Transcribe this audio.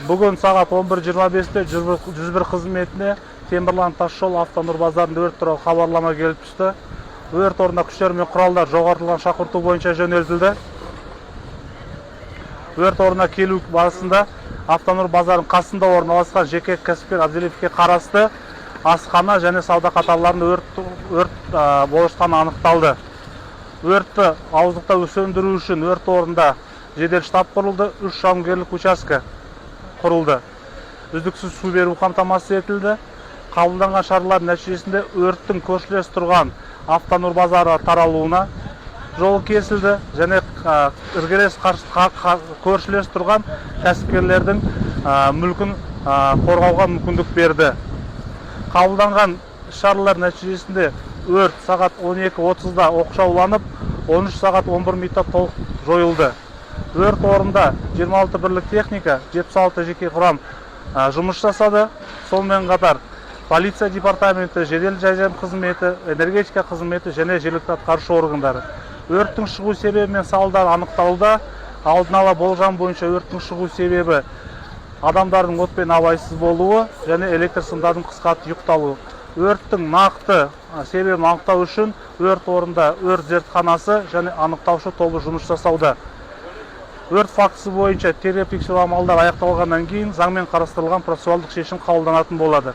Бүгін сағат 11:25-те 101 қызметіне Темірлан тасжол Автонұр базарында өрт туралы хабарлама келіп түсті. Өрт орнына күштер мен құралдар жоғарылған шақырту бойынша жөнелтілді. Өрт орнына келу барысында Автонұр базарының қасында орналасқан жеке кәсіпкер Абзелевке қарасты асхана және сауда қатарларында өрт болып жатқаны анықталды. Өртті ауыздықтау, сөндіру үшін өрт орнында жедел штаб құрылды, үш жауынгерлік учаске құрылды. Үздіксіз су беру қамтамасыз етілді. Қабылданған шаралар нәтижесінде өрттің көршілес тұрған Автонұр базары таралуына жолы кесілді және іргелес көршілес тұрған кәсіпкерлердің мүлкін қорғауға мүмкіндік берді. Қабылданған шаралар нәтижесінде өрт сағат 12:30-да оқшауланып, 13 сағат 11 минутта толық жойылды. Өрт орнында 26 бірлік техника, 76 жеке құрам жұмыс жасады. Сонымен қатар полиция департаменті, жедел жәрдем қызметі, энергетика қызметі және жергілікті атқарушы органдары. Өрттің шығу себебі мен салдары анықталуда. Алдын ала болжам бойынша, өрттің шығу себебі адамдардың отпен абайсыз болуы және электр сымдардың қысқа тұйықталуы. Өрттің нақты себебін анықтау үшін өрт орнында өрт зертханасы және анықтаушы тобы жұмыс жасауда. Өрт фактісі бойынша тергеп тексеру амалдары аяқталғаннан кейін заңмен қарастырылған процессуалдық шешім қабылданатын болады.